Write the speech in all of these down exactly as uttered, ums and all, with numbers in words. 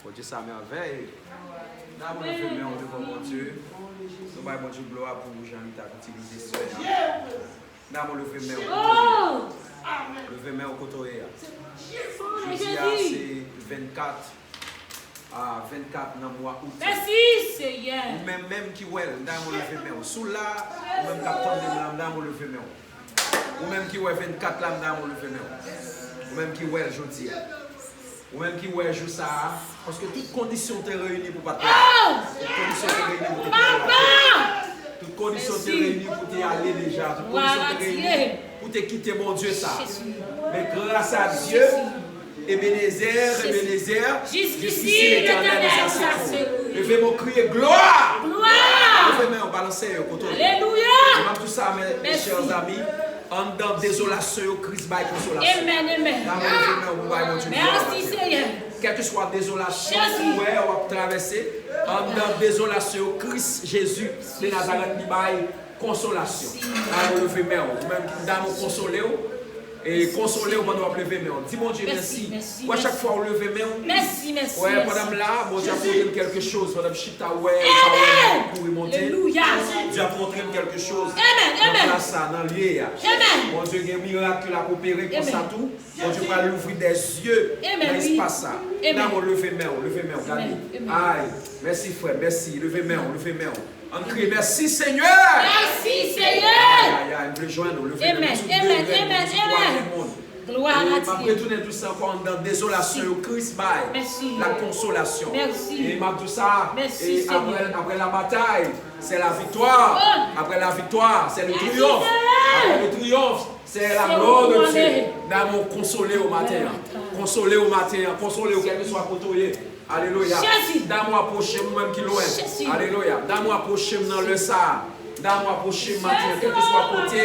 Bondye sa mèvèy. N a leve men w devan Bondye. Nou bay Bondye glwa pou jan li t ap itilize sè a. N a leve men w kote w ye. Leve men w kote w ye a. Jodi a se vennkat, a vennkat nan mwa out. Mèsi, Seyè. Ou menm menm ki wè l, n a leve men w. Si w la, ou menm k ap tande m la, n a leve men w. Ou menm ki wè vennkat la, m ta renmen w leve men w. Ou menm ki wè l jodi a. Ou menm ki wè jou sa a. Paske tout kondisyon te reyini pou w pa t la. Tout kondisyon te reyini pou w te kite latè. Tout kondisyon te reyini pou w te ale deja. Tout kondisyon te reyini pou w te kite Bondye sa. Men gras a Dye, Ebenezè, Ebenezè, jiskisi Letènèl nou sa sekou. Leve men w, kriye glwa! Glwa! Leve men w, balanse yo kote w ye. Alelouya! E m ap di w sa, mes chers amis, anndan dezolasyon yo, Kris bay konsolasyon. Amen, amen. N a leve men w pou bay Bondye glwa maten an. Kèlkeswa dezolasyon ou wè w ap travèse, anndan dezolasyon yo, Kris Jezi de Nazarèt li bay konsolasyon. N a leve men w. Ou menm ki dam ou konsole w. E konsole w pandan w ap leve men w. Di Bondye mèsi. Wè, chak fwa w leve men w, wè, pandan m la, Bondye ap montre m kèlke choz. Pandan m chita, wè, ou pa wè m kouri monte. Dye ap montre m kèlke choz nan plas sa, nan lye a. Bondye gen mirak ke l ap opere konsa tou. Bondye pral louvri de zye nan espas sa. N a leve men w, leve men w, gade. Ay, mèsi frè, mèsi, leve men w, leve men w. Ann kriye, mèsi Senyè! Mèsi Senyè! Ay, ay, ay, m vle jwenn ou, leve men w, sou de rèd, sou twazyèm moun. Glwa a Dye. M ap retounen di w sa ankò, anndan dezolasyon yo, Kris bay lakonsolasyon. E m ap di w sa, e apre, apre labatay, se laviktwa. Apre laviktwa, se le triyonf. Apre le triyonf, se la glwa de Dye. N a leve men w, konsole w maten an. Konsole w maten an, konsole w kèlkeswa kote w ye. Alelouya. Dam ou apwoche m, ou menm ki lwen. Alelouya. Dam ou apwoche m nan lè sa a. Dam ou apwoche m maten an, kèlkeswa kote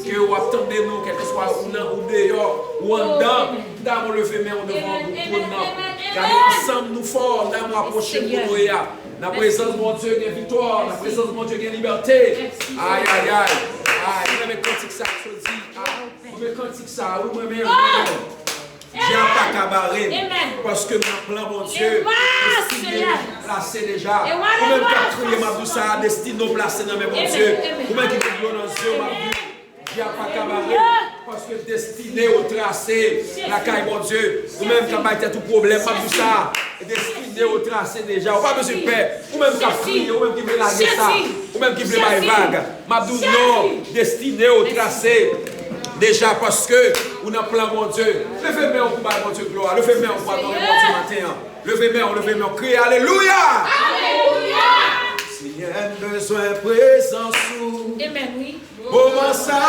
ke w ap tande nou, kèlkeswa ou nan, ou deyò, ou anndan. Dam ou leve men w devan twòn nan. Gade ansanm nou fò. Dam ou apwoche m kote w ye a. Nan prezans Bondye gen viktwa. Nan prezans Bondye gen libète. Ay, ay, ay. Ay, mwen renmen kantik sa k sot di. Mwen renmen kantik sa. Wi, mwen renmen, mwen renmen. Dyab pa ka bare m, paske m nan plan Bondye. Destine m plase deja. Ou menm k ap kriye, m ap di w sa, destine w plase nan men Bondye. Ou menm ki gen dlo nan zye w, m ap di w, dyab pa ka bare m, paske destine w trase lakay Bondye. Ou menm k ap bay tèt ou pwoblèm, m ap di w sa, destine w trase deja. Ou pa bezwen pè. Ou menm k ap kriye, ou menm ki vle lage sa, ou menm ki vle bay vag. M ap di w non, destine w trase deja paske ou nan plan Bondye. Leve men w pou bay Bondye glwa. Leve men w pou adore Bondye maten an. Leve men w, leve men w. Kriye alelouya! Alelouya! Senyè, m bezwen prezans ou. Amen, wi. Moman sa.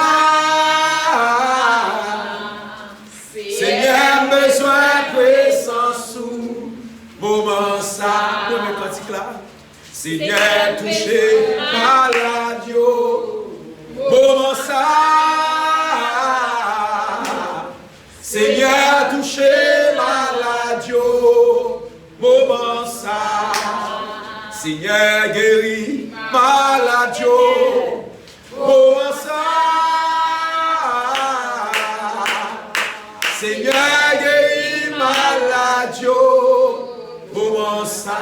Senyè, m bezwen prezans ou. Moman sa. Premye kantik la. Senyè, touche malad yo moman sa. Senyè, touche malad yo moman sa. Senyè, geri malad yo moman sa. Senyè, geri malad yo moman sa.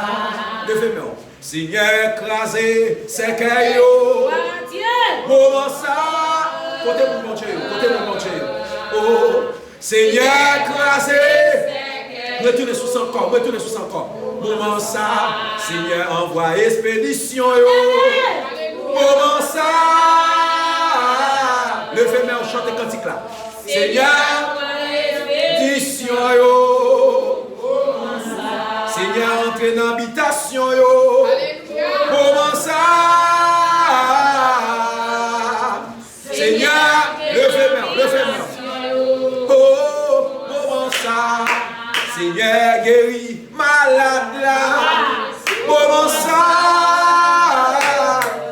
Leve men w. Senyè, kraze sèkèy yo. Moman sa. Kote moun Bondye yo? Kote moun Bondye yo? O, Senyè, kraze. Retounen sou sa ankò, retounen sou sa ankò. Moman sa, Senyè, anvwaye espedisyon yo. Moman sa. Leve men w, chante kantik la. Senyè, espedisyon yo. Senyè, antre nan abitasyon yo. Moman sa. Senyè, leve men w, leve men w. O, moman sa. Senyè, geri malad la. Moman sa.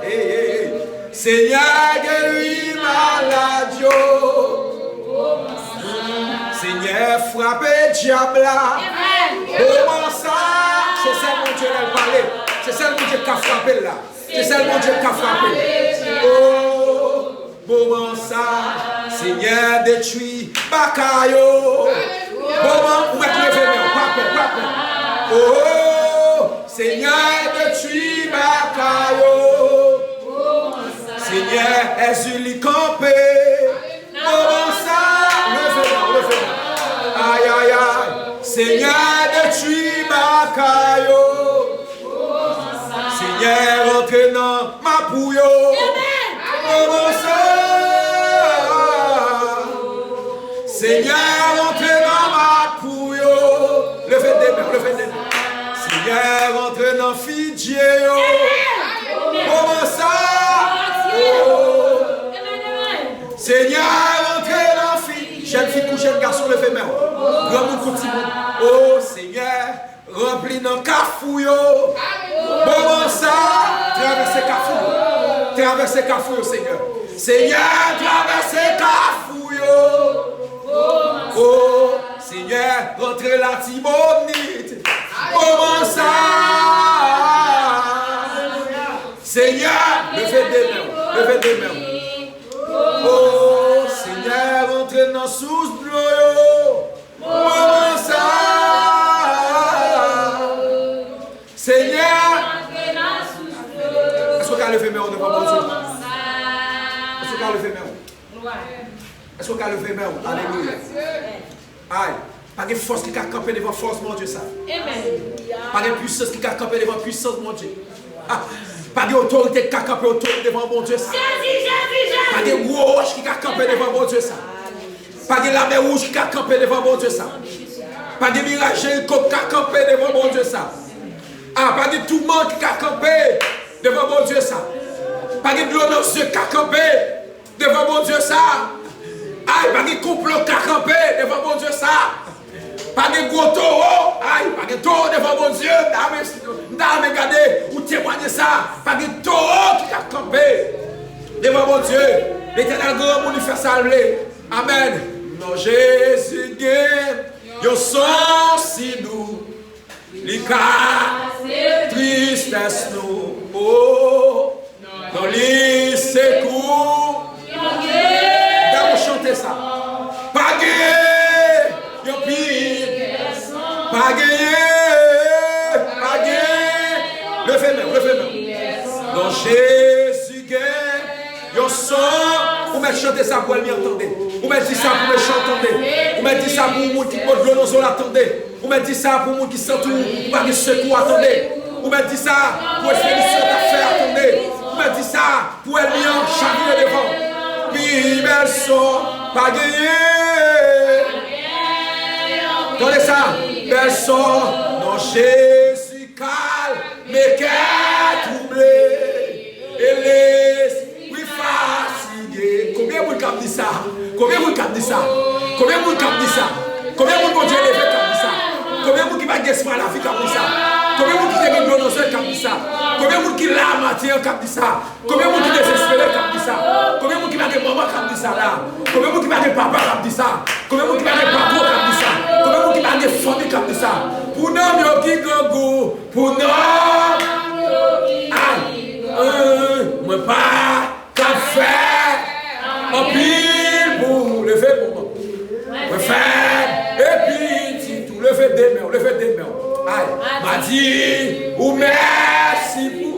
Ey, ey, ey. Senyè, geri malad yo. Senyè, frape dyab la. Moman sa. Se sèl Bondye lè l pale. Se sèl Bondye k ka frape l la. Se sèl Bondye k ka frape. O, moman sa, Senyè, detwi baka yo. Moman, ou mèt leve men w, pa pè, pa pè. Oh, Senyè, detwi baka yo. Senyè, Èzili kanpe. Moman sa, leve men w, leve men w. Ay, ay, ay. Senyè, detwi baka yo. Senyè, rantre nan mapou yo. Moman sa. Senyè, rantre nan mapou yo. Leve de men w, leve de men w. Senyè, rantre nan fidye yo. Moman sa. Oh. Senyè, rantre nan fi. Jèn fi kou jèn gason, leve men w. Granmoun kou timoun. Oh, Senyè, ranpli nan kafou yo. Moman sa, travèse kafou yo. Travèse kafou yo, Senyè. Senyè, travèse kafou yo. Oh, Senyè, rantre Latibonit. Moman sa. Senyè, leve de men w. Leve de men w. Oh, Senyè, rantre nan sous dlo yo. Moman sa. Senyè. Èske w ka leve men w devan Bondye? Èske w ka leve men w? Èske w ka leve men w? Alelouya. Ay, pa gen fòs ki ka kanpe devan fòs Bondye sa. Pa gen pwisans ki ka kanpe devan pwisans Bondye. Ah, pa gen otorite ki ka kanpe otorite devan Bondye sa. Pa gen gwo wòch ki ka kanpe devan Bondye sa. Pa gen lamè wouj ki ka kanpe devan Bondye sa. Pa gen miray Jeriko ki ka kanpe devan Bondye sa. Ah, pa gen touman ki ka kanpe devan Bondye sa. Pa gen dlo nan zye ki ka kanpe devan Bondye sa. Ay, pa gen konplo ki ka kanpe devan Bondye sa. Pa gen gwo towo, ay, pa gen towo devan Bondye. M ta renmen, m ta renmen gade ou temwanye sa. Pa gen towo ki ka kanpe devan Bondye. Letènèl granmoun, li fè sa l vle. Amèn. Non Jezi gen yon son si dou. Li ka tristès nou. Oh. Non li sekou. Gade w chante sa. Pa gen yon pi. Pa genyen. Pa gen. Leve men w, leve men w. Non Jezi gen yon son. Ou mèt chante sa pou ènmi an tande. Ou mèt di sa pou mechan an tande. Ou mèt di sa pou moun ki pot dlo nan zo la tande. Ou mèt di sa pou moun ki santi w pa gen sekou a tande. Ou mèt di sa pou espedisyon w t ap fè a tande. Ou mèt di sa pou ènmi an chavire devan w. Pi bèl son pa genyen. Tande sa, bèl son, non Jezi kalme kè twouble. E lespri fatige. Konbyen moun k ap di sa? Konbyen moun k ap di sa? Konbyen moun k ap di sa? Konbyen moun Bondye leve k ap di sa? Konbyen moun ki pa gen espwa lavi k ap di sa? Konbyen moun ki te gen dlo nan zye k ap di sa? Konbyen moun ki la maten an k ap di sa? Konbyen moun ki dezespere k ap di sa? Konbyen moun ki pa gen manman k ap di sa la? Konbyen moun ki pa gen papa k ap di sa? Konbyen moun ki pa gen patwon k ap di sa? Konbyen moun ki pa gen fanmi k ap di sa? Pou nanm yo ki grangou, pou nanm yo ki grangou, mwen pa ka fè anpil pou leve pou mwen. Mwen fè epi ti tou leve de men w, leve de men w. Ay, m a di ou mèsi pou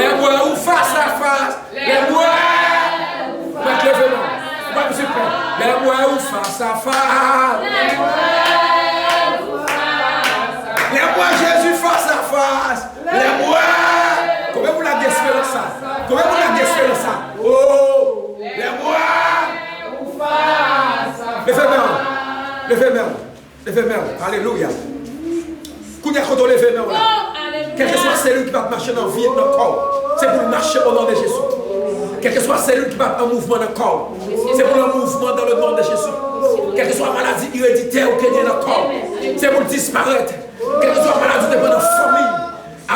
lè m wè ou fas a fas. Lè m wè ou mèt leve men w. Ou pa bezwen pè. Lè m wè ou fas a fas. Lè m wè Jezi fas a fas. Lè m wè. Konbyen moun la gen esperans sa? Konbyen moun la gen esperans sa? Oh, lè m wè. Leve men w. Leve men w. Leve men w. Alelouya. Kounye a kote w leve men w la. Kèlkeswa selil ki pa t mache nan vi, nan kò w, se pou l mache o non de Jezi. Kèlkeswa selil ki pa t an mouvman nan kò w, se pou l an mouvman dans le nom de Jésus. Kèlkeswa maladi ereditè ou genyen nan kò w, se pou l disparèt. Kèlkeswa maladi ou te pran nan fanmi,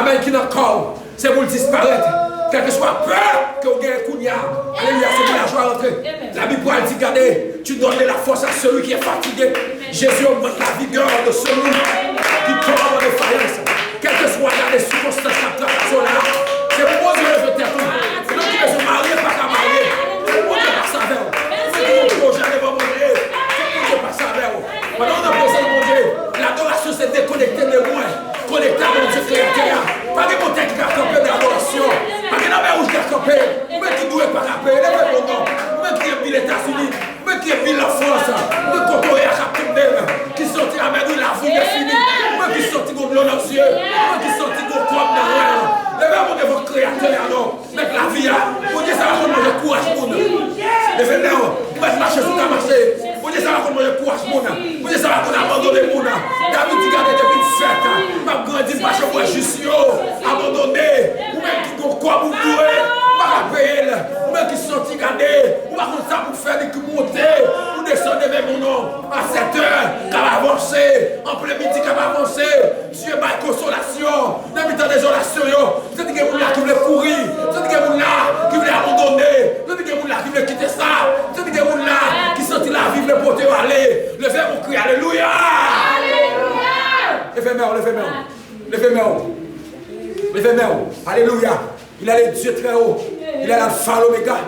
amèn, ki nan kò w, se pou l disparèt. Kèlkeswa pè ke w genyen kounye a, alelouya, se pou lajwa rantre. Labib pral di, gade, tu donnes de la force à celui qui est fatigué. Jésus augmente la vigueur de celui qui tombe en défaillance. Kèlkeswa gade sikonstans k ap travèse w la, se pou Bondye leve tèt ou. Ou menm ki bezwen marye, pa ka marye, se pou Bondye pase avè w. Ou menm ki gen yon pwojè devan Bondye, se pou Bondye pase avè w. Pandan w nan prezans Bondye, ladorasyon se dekonekte de mwen. Lafrans, mwen kokoye a k ap tonbe, ki santi amèn wi lavi defini, mwen ki santi gon dlo nan zye, mwen ki santi gon kòb nan ren. Leve w devan Kreyatè a non, Mèt lavi a. Bondye sa pa konn manje kouraj moun. Leve men w, ou mèt mache si w ka mache. Bondye sa pa konn manje kouraj moun. Bondye sa pa konn abandone moun. David di gade depi m fèt, m ap grandi m pa janm wè jis yo abandone. Ou menm ki gon kòb ou dwe, ou pa ka peye l. Ou menm ki santi gade, ou pa konn sa pou fè li ki monte, ou desann leve moun non. A sèt è, k ap avanse, an plen midi k ap avanse, Dye bay konsolasyon nan mitan dezolasyon yo. Santi gen moun la ki vle kouri, santi gen moun la ki vle abandone, santi gen moun la ki vle kite sa, santi gen moun la ki santi lavi vle pote yo ale. Leve yon kri alelouya! Leve men w, leve men w. Leve men w. Leve men w. Alelouya. Il est le Dieu très haut. Il est l'alpha l'oméga.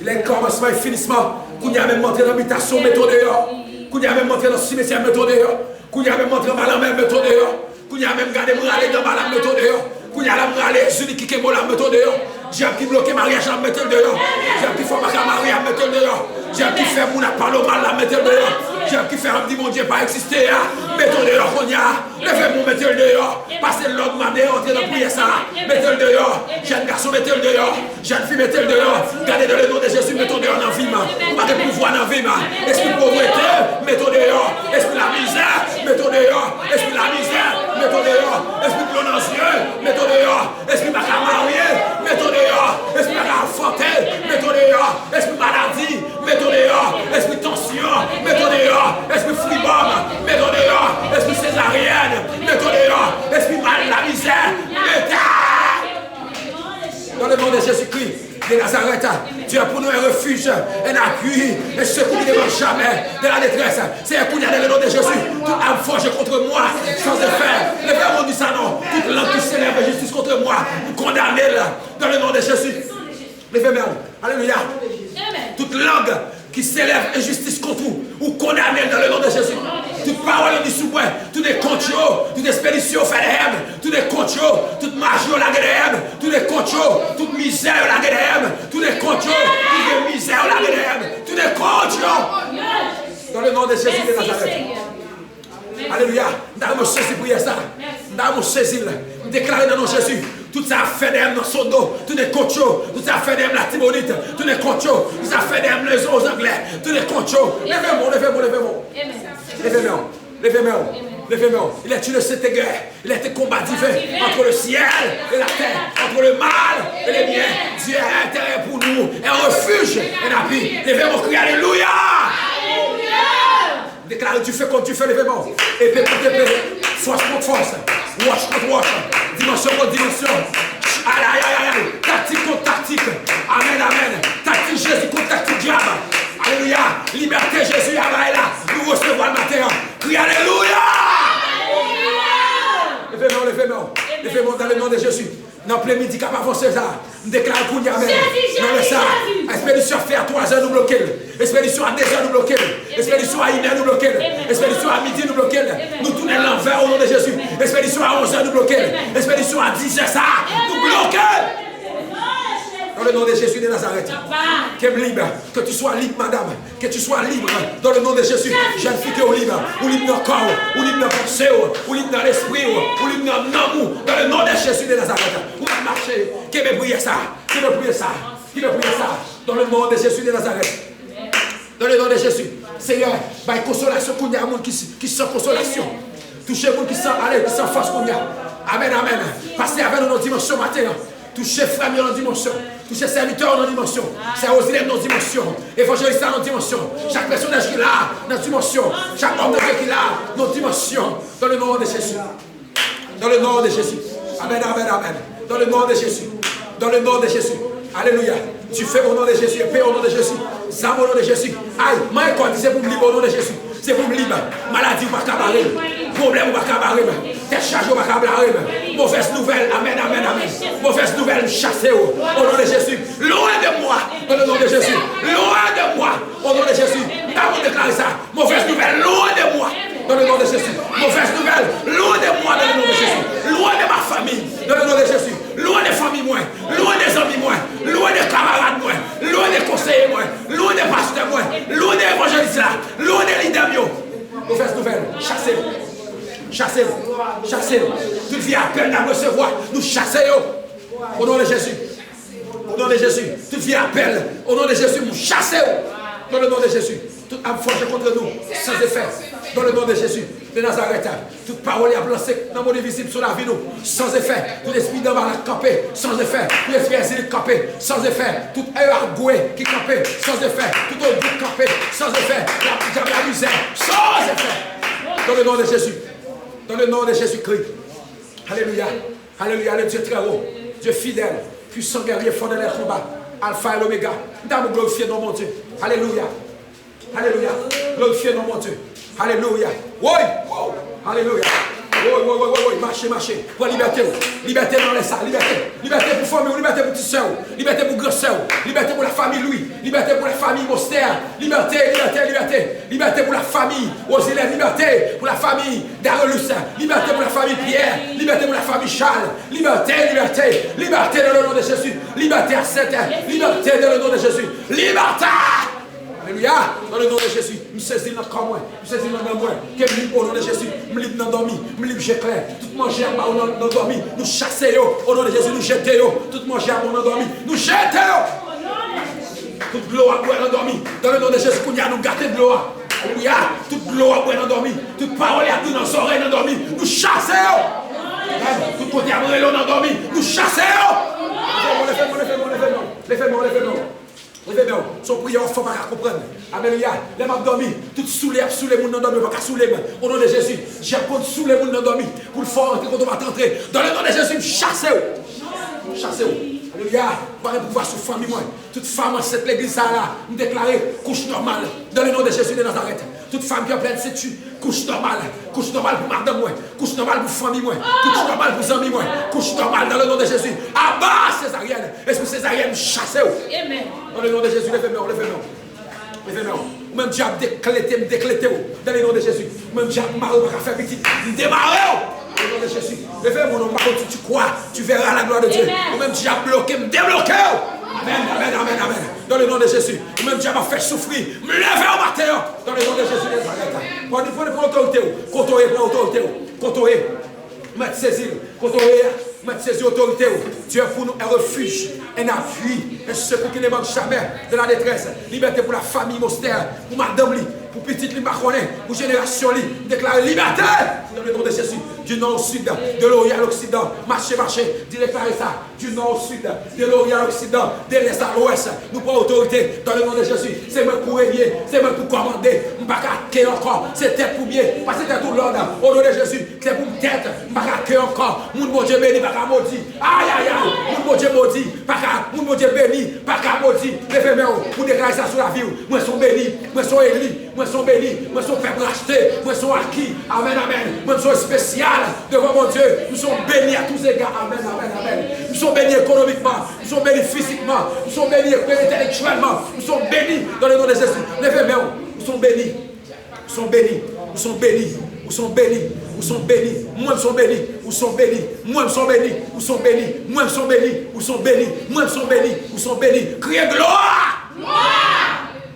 Il est le commencement et finissement. Kounye a menm m antre nan bitasyon, mete w deyò. Kounye a menm m antre nan simetyè, mete w deyò. Kounye a menm m antre anba lanmè, mete w deyò. Kounye a menm gade m rale anba la, mete w deyò. Kounye a la m rale Zili ki kenbe w la, mete w deyò. Dyab ki bloke maryaj la, mete l deyò. Dyab ki fè w pa ka marye a, mete l deyò. Dyab ki fè moun ap pale w mal la, mete l deyò. Dyab ki fè w ap di Bondye pa egziste a, mete w deyò kounye a. Leve men w, mete l deyò. Pase lòd mande antre nan priyè sa a. Mete l deyò. Jèn gason, mete l deyò. Jèn fi, mete l deyò. Gade, dans le nom de Jésus, mete w deyò nan vi m. Ou pa gen pouvwa nan vi m. Espri povrete, mete w deyò. Espri lamizè, mete w deyò. Espri lamizè, mete w deyò. Espri dlo nan zye, mete w deyò. Espri pa ka marye, mete w deyò. Espri pa ka anfante, mete w deyò. Espri maladi, mete w deyò. Espri tansyon, mete w deyò. Espri fribòm, mete w deyò. Espri sezaryèn, mete w deyò. Espri mal lamizè, mete Dans le nom de Jésus-Christ de Nazareth, tu es pour nous un refuge, un appui, un secours qui ne manque jamais de la détresse. Seigneur, kounye a, dans le nom de Jésus, toute arme forgée contre moi, sans effet. Leve men w, di sa non. Tout lang ki se leve jistis kont mwen, m kondane l. Dans le nom de Jésus. Leve men w. Alelouya. Tout lang ki se leve enjistis kont ou, ou kondane l dans le nom de Jésus. Tout pawòl yo di sou mwen, tounen kont yo, tout espedisyon yo fè dèyè m, tounen kont yo, tout maji yo lage dèyè m, tounen kont yo, tout mizè yo lage dèyè m, tounen kont yo, tout vye mizè yo lage dèyè m, tounen kont yo. Dans le nom de Jésus de Nazareth. Alelouya. M ta renmen w sezi priyè sa. M ta renmen w sezi l. M deklare nan non Jezi, tout sa ap fè dèyè m nan Sodo, tounen kont yo. Tout sa ap fè dèyè m Latibonit, tounen kont yo. Tout sa ap fè dèyè m Lezozanglè, tounen kont yo. Leve men w, leve men w, leve men w. Leve men w, leve men w, leve men w. Il est une sainte guerre. Il est un combat divin entre le ciel et la terre, entre le mal et le bien. Dieu est un terrain pour nous, un refuge, un appui. Leve men w, kri alelouya. Deklare dife kont dife, leve men w. Epe kont epe, fòs kont fòs, wòch kont wòch, dimansyon kont dimansyon. Ay, ay, ay, ay, ay. Taktik kont taktik. Amèn, amèn. Taktik Jezi kont taktik dyab. Alelouya. Libète Jezi a bay la. Nou resevwa l maten an. Kri alelouya! Leve men w, leve men w. Leve men w dans le nom de Jésus. Nan plen midi k ap avanse sa, m deklare kounye a menm, nan lè sa, espedisyon ap fè a twa zè nou bloke l. Espedisyon a de zè nou bloke l. Espedisyon a inè nou bloke l. Espedisyon a midi nou bloke l. Nou tounen l anvè o non de Jezi. Espedisyon a onz zè nou bloke l. Espedisyon a diz zè sa, nou bloke l. Dans le nom de Jésus de Nazareth. Ke m lib. Que tu sois libre, madame. Que tu sois libre dans le nom de Jésus. Jèn fi, ke w lib. Ou lib nan kò w, ou lib nan panse w, ou lib nan lespri w, ou lib nan nanm ou. Dans le nom de Jésus de Nazareth. Ou mèt mache. Kenbe priyè sa. Kenbe priyè sa. Kenbe priyè sa. Dans le nom de Jésus de Nazareth. Dans le nom de Jésus. Seyè, bay konsolasyon kounye a moun ki, ki san konsolasyon. Touche moun ki san ale, ki san fòs kounye a. Amèn, amèn. Pase avè nou nan dimansyon maten an. Touche frè m yo nan dimansyon. Touche sèvitè yo nan dimansyon. Sè Rosilèn nan dimansyon. Evanjelis la nan dimansyon. Chak pèsonaj ki la nan dimansyon. Chak òm de Dye ki la nan dimansyon. Dans le nom de Jésus. Dans le nom de Jésus. Amèn, amèn, amèn. Dans le nom de Jésus. Dans le nom de Jésus. Alelouya. Dife o non de Jezi, epe o non de Jezi. Zam o non de Jezi. Ay, manyen kò, di se pou m lib o non de Jezi. Se pou m lib. Maladi ou pa ka bare m. Pwoblèm ou pa ka bare m. Tèt chaje ou pa ka bare m. Movèz nouvèl, amèn, amèn, amèn. Movèz nouvèl, m chase w. O non de Jezi. Lwen de mwa. Dans le nom de Jésus. Lwen de mwa. O non de Jezi. M ta konn deklare sa. Movèz nouvèl, lwen de mwa. Dans le nom de Jésus. Movèz nouvèl, lwen de mwa. Dans le nom de Jésus. Lwen de ma famille. Dans le nom de Jésus. Lwen de fanmi mwen. Lwen de zanmi mwen. Lwen de kamarad mwen. Lwen de konseye mwen. Lwen de pastè mwen. Lwen de evanjelis la. Tout vye apèl n ap resevwa, nou chase yo. O non de Jezi. O non de Jezi. Tout vye apèl, o non de Jezi, nou chase yo. Dans le nom de Jésus. Tout âme forgée contre nous, sans effet. Dans le nom de Jésus de Nazareth. Tout pawòl y ap lanse nan mond envizib sou lavi nou, sans effet. Tout espri danmal k kanpe, sans effet. Tout espri enzilik kanpe, sans effet. Tout ayagwe ki kanpe, sans effet. Tout ogou k kanpe, sans effet. La, dyab la mizè, sans effet. Dans le nom de Jésus. Dans le nom de Jésus-Christ. Alelouya. Alelouya. Le Dieu très haut, Dieu fidèle, puissant guerrier, fort dans les combats. Alpha et l'Oméga. M ta pou glorifye non Bondye. Alelouya. Alelouya. Glorifye non Bondye. Alelouya. Woy! Alelouya. Woy, woy, woy, woy, woy. Mache, mache. Pran libète w. Libète nan lè sa. Libète. Libète pou fanmi w. Libète pou ti sè w. Libète pou gran sè w. Libète pou la famille Louis. Libète pou la famille Mostè. Libète, libète, libète. Libète pou la famille Rosilè. Libète pou la famille Darelus. Libète pou la famille Pierre. Libète pou la famille Charles. Libète, libète. Libète dans le nom de Jésus. Libète à sept. Libète dans le nom de Jésus. Libète. Alelouya. Dans le nom de Jésus. M sezi nan kò mwen. M sezi nan nanm mwen. Ke m lib o non de Jezi. M lib nan dòmi. M lib je klè. Tout manje a ba ou nan, nan dòmi. Nou chase yo. O non de Jezi, nou jete yo. Tout manje a ba ou nan dòmi. Nou jete yo. Tout dlo a bwè nan dòmi. Dans le nom de Jésus, kounye a nou gate dlo a. Alelouya. Tout dlo a bwè nan dòmi. Tout pawòl y ap di nan zòrèy nan dòmi. Nou chase yo. Tout kote y ap rele w nan dòmi. Nou chase yo. Leve men w, leve men w, leve men w. Leve men w, leve men w. Leve men w. Se yon priyè w fè w pa ka konprann. Alelouya. Lè m ap dòmi, tout soule y ap soule moun nan dòmi, yo pa ka soule m. O non de Jezi, dyab konn soule moun nan dòmi pou l fè w rantre kote w pa t rantre. Dans le nom de Jésus, m chase w. M chase w. Alelouya. M pa gen pouvwa sou fanmi mwen. Tout fanm ansent legliz sa a la, m deklare kouch nòmal. Dans le nom de Jésus de Nazareth. Tout fanm ki an plèn senti, kouch nòmal. Kouch nòmal pou madanm mwen. Kouch nòmal pou fanmi mwen. Kouch nòmal pou zanmi mwen. Kouch nòmal dans le nom de Jésus. Aba sezaryèn. Espri sezaryèn, m chase w. Amen. Dans le nom de Jésus, leve men w, leve men w. Leve men w. Ou menm dyab deklete, m deklete w. Dans le nom de Jésus. Ou menm dyab mare w pa ka fè pitit, m demare w. Dans le nom de Jésus. Leve men w, m pa konn si tu crois, tu verras la gloire de Dieu. Amen. Ou menm dyab bloke, m debloke w. Amen, amen, amen, amen. Dans le nom de Jésus. Ou menm dyab ap fè soufri, m leve w maten an. Dans le nom de Jésus de Nazareth. Pran, pran, pran otorite w. Kote w ye, pran otorite w. Kote w ye. Mèt sezi l. Kote w ye a. Mèt sezi otorite w. Dieu pour nous un refuge, un appui, un secours qui ne manque jamais dans la détresse. Libète pou la fanmi Mostè, pou madanm li, pou pitit li, m pa konnen, pou jenerasyon li. M deklare libète. Dans le nom de Jésus. Du nord au sud, de l'orient à l'occident. Mache, mache. Di deklare sa. Du nord au sud, de l'orient à l'occident, de l'est à l'ouest. Nou pran otorite dans le nom de Jésus. Se mwen k pou renye, se mwen k pou kòmande. M pa ka ake ankò. Se tèt pou m ye, pase tèt ou lòd. O non de Jezi, se pou m tèt. M pa ka ake ankò. Moun Bondye beni pa ka modi. Ayayay. Moun Bondye modi pa ka, moun Bondye beni pa ka modi. Leve men w pou deklare sa sou lavi w. Mwen se yon beni, mwen se yon eli. Mwen se yon beni, mwen se yon pèp rachte, mwen se yon aki. Amèn, amèn. Mwen se yon espesyal devan Bondye. M se yon beni a tout zega. Amèn, amèn, amèn. M se yon beni ekonomikman, m se yon beni fizikman, m se yon beni entèlektyèlman, m se yon beni dans le nom de Jésus. Leve men w. Ou se yon beni. Ou se yon beni. Ou se yon beni. Ou se yon beni. Ou se yon beni. Mwen, m se yon beni. Ou se yon beni. Mwen, m se yon beni. Ou se yon beni. Mwen, m se yon beni. Ou se yon beni. Mwen, m se yon beni. Ou se yon beni. Kriye glwa! Glwa!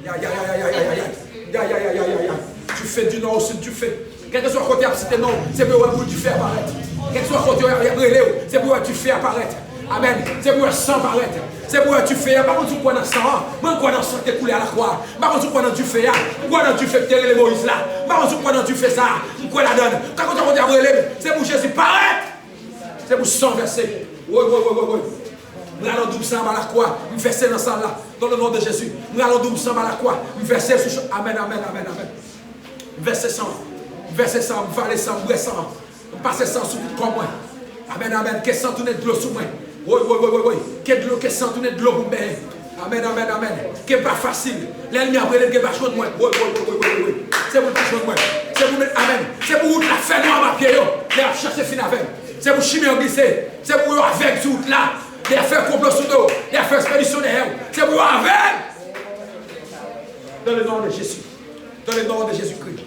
Ya, ya, ya, ya, ya, ya, ya, ya. Ya, ya, ya, ya, ya, ya. Dife du nord au sud, dife. Kèlkeswa kote y ap site non w, se pou yo wè boul dife a parèt. Kèlkeswa kote y ap rele w, se pou yo wè dife a parèt. Amèn. Se pou yo wè san parèt. Se pou yo wè dife a. M pa konn si w kwè nan san an. Mwen, m kwè nan san ki te koule a lakwa. M pa konn si w kwè nan dife a. M kwè nan dife ki te rele Moyiz la. M pa konn si w kwè nan dife sa a. M kwè ladan l. Kèlkeswa kote y ap rele m, se pou Jezi parèt. Se pou san vèse. Woy, woy, woy, woy, woy. M rale yon doub san anba lakwa. M vèse nan san la. Dans le nom de Jésus. M rale yon doub san anba lakwa. M vèse sou cho-, amèn, amèn, amèn, amèn. M vèse san. M vèse san. M vale san. M bwè san. M pase san sou tout kò mwen. Amèn, amèn. Ke san tounen dlo sou mwen. Woy, woy, woy, woy, woy. Ke dlo, ke san tounen dlo pou m benyen. Amèn, amèn, amèn. Ke pa fasil. Lènmi ap rele m, ke pa jwenn mwen. Woy, woy, woy. Se pou l pa jwenn mwen. Se pou met, amèn. Se pou wout la fè nwa anba pye yo. Lè y ap chache fin avè m. Se pou chimen yo glise. Se pou yo avèg sou wout la. Lè y ap fè konplo sou do w. Lè y ap fè ekspedisyon dèyè w. Se pou yo avèg. Dans le nom de Jésus. Dans le nom de Jésus-Christ.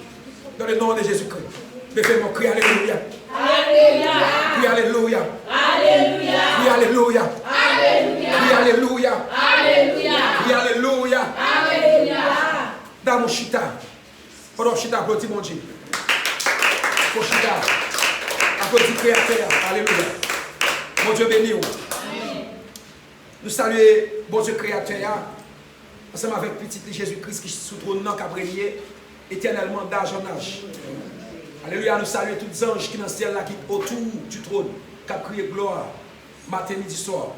Dans le nom de Jésus-Christ. Leve men w, kriye alelouya. Alelouya. Kriye alelouya. Alelouya. Kriye alelouya. Alelouya. Kriye alelouya. Alelouya. Kriye alelouya. Alelouya. Damou chita. Pandan w chita, aplodi Bondye. Fò chita. Aplodi Kreyatè a. Alelouya. Bondye beni w. Nou salye Bondye Kreyatè a, ansanm avèk Pitit li Jezi Kris ki sou twòn nan, k ap renye etènèlman, daj an aj. Alelouya, nou salye tout zanj ki nan syèl la, ki otou di twòn, k ap kriye glwa, maten, midi, swa.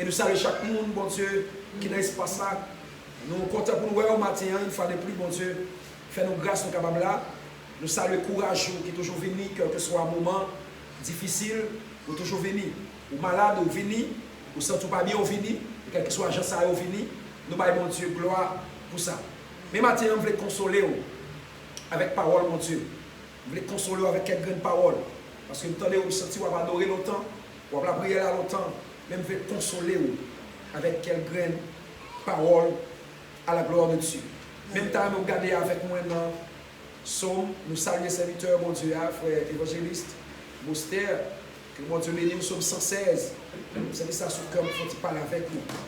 E nou salye chak moun, Bondye, ki nan espas la. Nou kontan pou nou wè w maten an, yon fwa de pli, Bondye, fè nou gras, nou kapab la. Nou salye kouraj ou ki toujou vini, kèlkeswa moman difisil, ou toujou vini. Ou malad, ou vini. Ou santi w pa byen, ou vini. E kèlkeswa jan sa yo vini, nou bay Bondye glwa pou sa. Men maten an, m vle konsole w avèk pawòl Bondye. M vle konsole w avèk kèk grenn pawòl. Paske m tande w, m santi w ap adore lontan, w ap lapriyè la lontan, men m vle konsole w avèk kèk grenn pawòl à la gloire de Dieu. Men m ta renmen w gade avèk mwen nan Sòm, nou salye sèvitè Bondye a, frè evanjelis Mostè, ke Bondye beni w, Sòm san sèz. M santi sa sou kè m, fò ti pale avèk nou.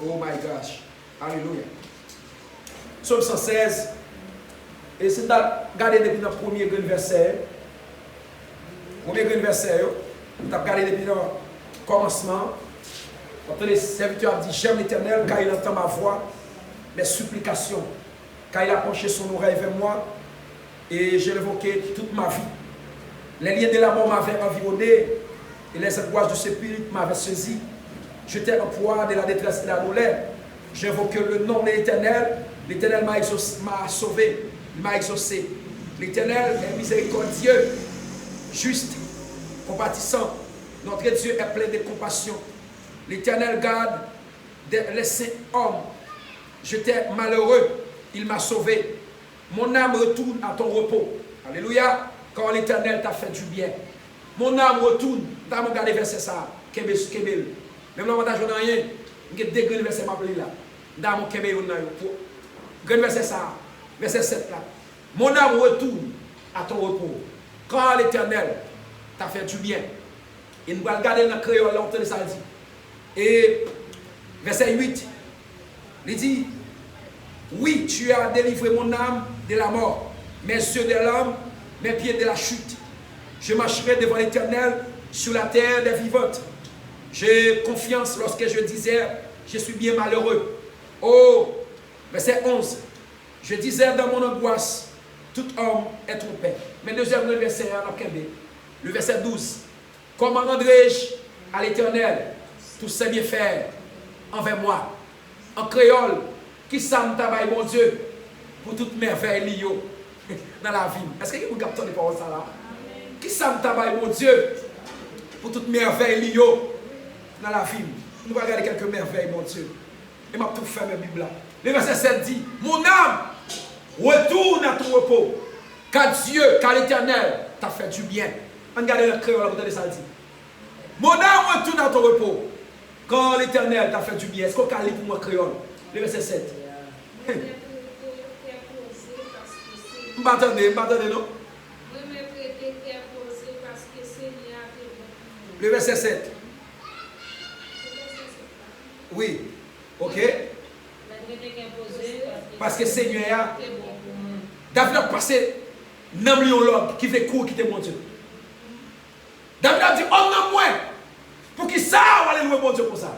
Oh my gosh. Alelouya. Sòm san sèz. E si n ta gade depi nan premye grenn vèsè, premye grenn vèsè yo, n t ap gade depi nan kòmansman, w ap tande sèvitè ap di, J'aime l'Éternel, car il entend ma voix, mes supplications, car il a penché son oreille vers moi, et je l'invoquai toute ma vie. Les liens de la mort m'avaient environné, et les angoisses du sépulcre m'avaient saisi. J'étais en proie de la détresse et de la douleur. J'invoquai le nom de l'Éternel. L'Éternel m'a exaucé, m'a sauvé, il m'a exaucé. L'Éternel est miséricordieux, juste, compatissant. Notre Dieu est plein de compassion. L'Éternel garde de, les saints hommes. J'étais malheureux, il m'a sauvé. Mon âme retourne à ton repos. Alelouya. Car l'Éternel t'a fait du bien. Mon âme retourne. M ta renmen w gade vèsè sa a. Kenbe, kenbe l. Menm lè w pa ta jwenn anyen, m gen de grenn vèsè m ap li la. M ta renmen w kenbe youn nan yo. Pou grenn vèsè sa a, vèsè sèt la. Mon âme retourne à ton repos. Car l'Éternel t'a fait du bien. E n pral gade l nan kreyòl la, w ap tande sa l di. E vèsè uit, li di, Oui, tu as délivré mon âme de la mort, mes yeux des larmes, mes pieds de la chute. Je marcherai devant l'Éternel sur la terre des vivants. J'ai confiance lorsque je disais, Je suis bien malheureux. Oh, vèsè onz, Je disais dans mon angoisse, Tout homme est trompé. Men dezyèm vèsè a n ap kenbe. Le verset douze. Comment rendrai-je à l'Éternel tous ses bienfaits envers moi? An kreyòl, kisa m ta bay Bondye pou tout mèvèy li yo nan lavi m? Èske gen moun k ap tande pawòl sa la? Kisa m ta bay Bondye pou tout mèvèy li yo nan lavi m? Nou pral gade kèlke mèvèy Bondye. E m ap tou fèmen Bib la. Le vèsè sèt di, Mon âme, retourne à ton repos, car Dieu, car l'Éternel t'a fait du bien. Ann gade nan kreyòl la pou tande sa l di. Mon âme, retourne à ton repos, car l'Éternel t'a fait du bien. Èske w ka li pou mwen kreyòl? Le vèsè sèt. M pa tande, m pa tande non. Le vèsè sèt. Wi. Ok. Paske Senyè a, David ap pase nanm li yon lòd ki vle kouri kite Bondye. David ap di, O nanm mwen, poukisa w ale lwen Bondye konsa?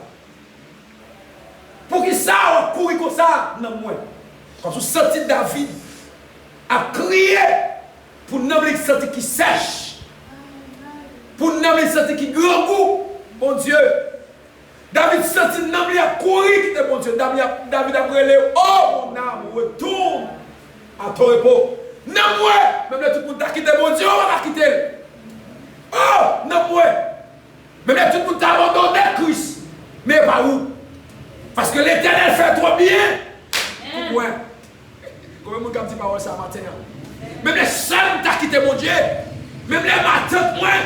Poukisa w ap kouri konsa, nanm mwen? Paske w santi David ap kriye pou nanm li santi ki sèch, pou nanm li santi ki grangou, Bondye. David santi nanm li ap kouri kite Bondye. David ap, David ap rele, O mon âme, retourne à ton repos. Nanm mwen, menm lè tout moun ta kite Bondye, ou pa ka kite l. O, nanm mwen, menm lè tout moun ta abandone Kris, men e pa ou. Paske Letènèl fè twò byen pou mwen. Konbyen moun k ap di pawòl sa a maten an? Menm lè sè m ta kite Bondye, menm lè matant mwen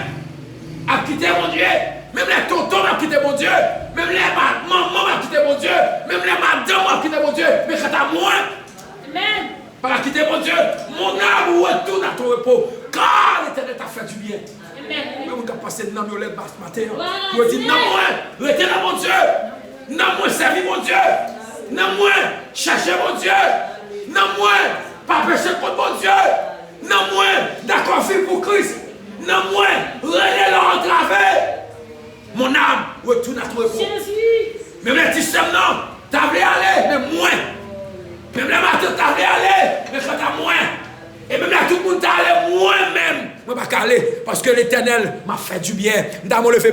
ap kite Bondye, menm lè tonton m ap kite Bondye, menm lè ma-, manman m ap kite Bondye, menm lè madanm mwen ap kite Bondye, men kanta mwen, pa ka kite Bondye. Mon âme retourne à ton repos, car l'Éternel t'a fait du bien. Gen moun k ap pase nanm yo lèd maten an. Pou yo di, Nanm mwen, rete nan Bondye. Nanm mwen, sèvi Bondye. Nanm mwen, chèche Bondye. Nanm mwen, pa peche kont Bondye. Nanm mwen, dakò viv pou Kris. Nanm mwen rele lè antrave. Mon âme retourne à ton repos. Menm lè ti sè m nan ta vle ale, men mwen. Menm lè matant ta vle ale, men kanta mwen. E menm lè tout moun ta ale, mwen menm, mwen pa ka ale. Paske Letènèl m ap fè dibyen. M ta mwen leve